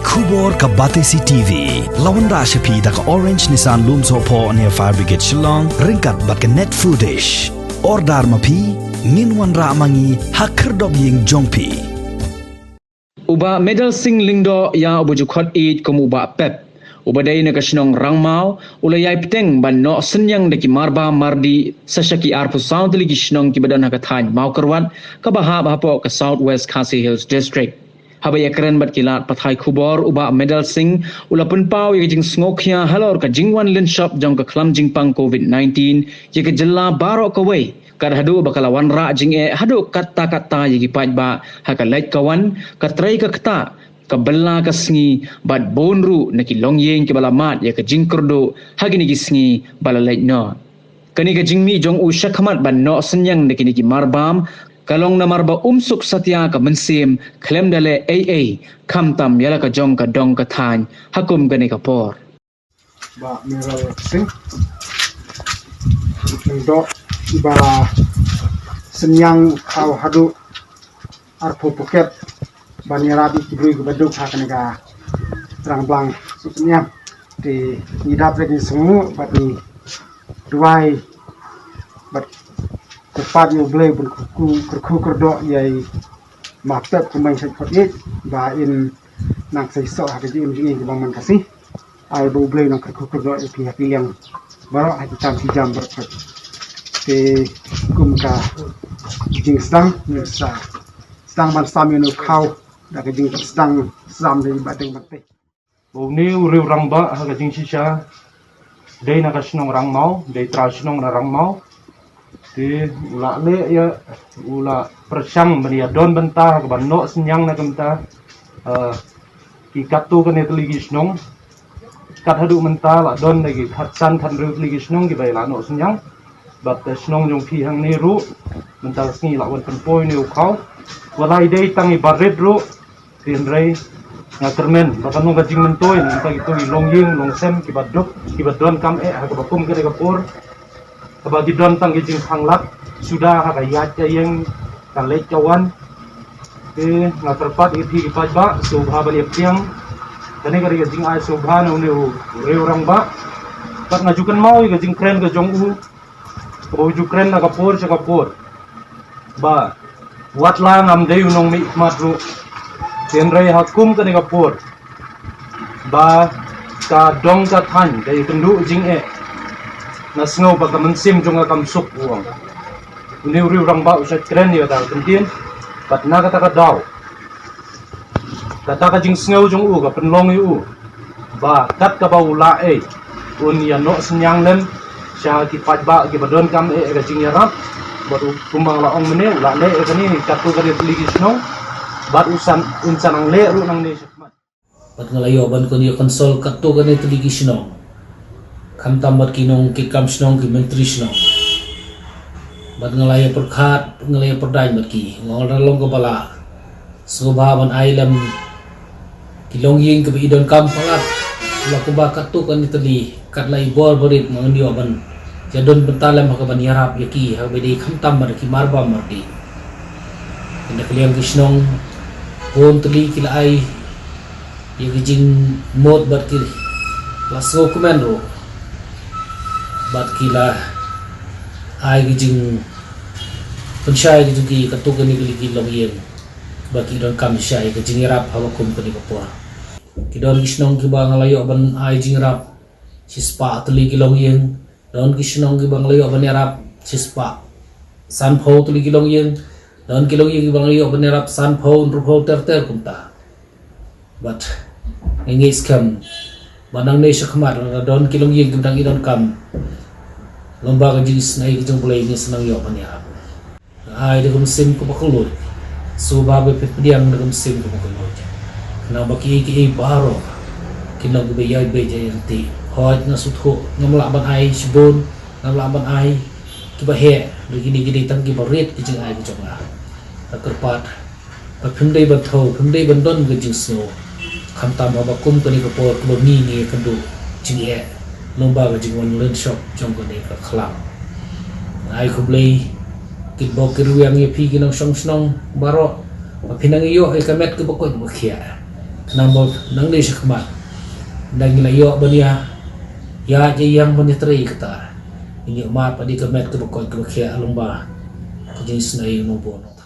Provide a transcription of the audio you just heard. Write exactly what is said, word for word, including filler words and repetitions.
Khubor ka Batesi T V la wanrah sha phi da ka Orange Nissan Lumsohphoh near Fire Brigade Shillong, ryngkat bad ka Net Foodish. Order ma phi, ngin wanrah ma ngi ha khyrdop ïing jong phi. U Bah Medal Singh Lyngdoh, ïa uba ju khot ïeit kum u Bah Pep, uba dei na ka shnong Rangmaw, u la ïai bteng ban noh synñiang da ki marbam mardih sa sha ki arphew saw tylli ki shnong kiba don ha ka thaiñ Mawkyrwat, kaba hap hapoh ka South West Khasi Hills District. Haba ïakren bad ki lad pathai khubor, u Bah Medal Singh u la pynpaw ïa ka jingsngewkhia halor ka jingwan lynshop jong ka khlam jingpang COVID nineteen ïa ka jylla baroh kawei, kat haduh ba ka la wanrah jingeh haduh katta katta ïa ki paidbah ha ka leit ka wan, ka trei ka ktah, ka bylla ka sngi, bad bun ruh na ki longïing kiba la mad ïa ka jingkyrduh ha kine ki sngi ba la leit noh. Kane ka jingmih jong u shakhmat ban noh synñiang da kine ki marbam ka long namar ba um suk satia ka mynsiem khlem da leh ei ei, khamtam ïa la ka jong ka dong ka thaiñ ha kum kane ka por. Bah Medal Singh Lyngdoh, iba synñiang u khaw haduh arphew paket ban ïarap ïa ki briew kiba duk ha kane ka rangblang suk synñiang. Te ngi dap da ki sngewnguh bad ngi duwai bad kyrpad ïa U Blei ban kyrkhu, kyrkhu kyrdoh ïa i Ma Pep kumba ngi shait khot ïeit, ba in nang sei soh ha ka jingim jong ngi kiba man ka sngi. Ai ba U Blei nang kyrkhu kyrdoh ïa phi ha ki liang baroh, ha ki kam ki jam baroh. Te kum ka jingsdang, ngin sa sdang ban sam ïa une u khaw da ka jingsdang sam da i Bah Deng Bantei. Ba une u riew rangbah ha ka jingshisha dei na ka shnong Rangmaw, dei trai shnong na Rangmaw. Te u la leh ïa, u la pyrshang ban ïa don bynta ha kaba noh synñiang na ka bynta, eh, ki katto katne tylli ki shnong. Kat haduh mynta la don da ki khatsan khathynriew tylli ki shnong kiba la noh synñiang. Bad ka shnong jong phi hangne ruh mynta ka sngi la wan pynpoi une u khaw. Wat la i dei tang iba rit ruh, hynrei nga kyrmen ba kan long ka jingmyntoi na ka bynta kito ki longïing longsem kiba duk, kiba donkam eh ha kaba kum kane ka por, kaba ki don tang ki jingkhang lad suda ha ka ïaid ka ïeng, ka leit ka wan. Te nga kyrpad ïa phi ki paidbah sngewbha ban ïa pdiang. Kane ka dei ka jingai sngewbha na une u riew rangbah. Bad nga ju kynmaw ïa ka jingkren ka jong u, kaba u ju kren na ka por sha ka por, ba wat la ngam dei u nongmihkhmat ruh, hynrei ha kum kane ka por ba ka dong ka thaiñ ka ïakynduh jingeh, nga sngew ba ka mynsiem jong nga kam suk, u ong. Une u riew rangbah u shait kren ïa kata ka kyntien. Bad na kata ka daw, kata ka jingsngew jong u ka pynlong ïa u ba kat kaba u lah ei, un ïa noh synñiang lem sha ki paidbah kiba donkam eh ka jingïarap. Bad u, kumba nga la ong mynne, u la leh ïa kane katto katne tylli ki shnong. Bad u san, un sa nang leh ruh nangne shakhmat. Bad nga la ïoh ban kon ïa consult katto katne tylli ki shnong, khamtam bad ki nongkitkam shnong, ki myntri shnong. Bad nga la ïa pyrkhat, nga la ïa pyrdaiñ bad ki, nga ong da long kaba lah, sngewbha ban ai lem ki longïing kiba i donkam palat, la kumba katto katne tylli, kat la i bor barit, ma ngan ïoh ban ïa don bynta lem ha kaban ïarap ïa ki ha kaba dei, khamtam bad ki marbam mardih. Ynda ka liang ki shnong bun tylli ki la ai ïa ki jingmut bad ki la sngewkmen ruh, bad ki la ai ki jingpynshai ki jong ki katto katne ki longïing ba ki donkam shai ka jingïarap haba kum kane ka por. Ki don ki shnong kiba nga la ïoh ban ai jingïarap shispah tylli ki longïing. Don ki shnong kiba nga la ïoh ban ïarap shispah sanphew tylli ki longïing. Don ki longïing kiba nga la ïoh ban ïarap sanphew, hynriewphew ter ter kumta. Bad nga ngeit skhem ba nangne shakhmat lada don ki longïing kiba dang i donkam, lyngba ka jingisynei ka jong U Blei ngin sa nang ïoh ban ïarap. Ai da ka mynsiem kaba kylluid, sngewbha ba phin pdiang da ka mynsiem kaba kylluid. Khnang ba kiei kiei baroh kin long kiba ïai beit ïai ryntih. Hooid, nga sngewthuh ngam lah ban ai shibun, ngam lah ban ai kiba heh, da kine ki dei tang kiba rit ki jingai ki jong nga. Nga kyrpad ba phim dei ban thew, phim dei ban don ka jingsngew, khamtam haba kum kane ka por kaba ngi ngi ïakynduh jingeh lyngba ka jingwan lynshop jong kane ka khlam. Nga ai khublei kitbok kitrwiang ïa phi ki nongshong shnong baroh, ba phin nang ïoh ïa ka met kaba koit ba khiah. Namar nangne shakhmat, nda ngi la ïoh ban ïa, ïa jingïam ban ïatrei kata. Ngi ïoh mad pat ïa ka met kaba koit kaba khiah lyngba ka jingsnei nongbuh nong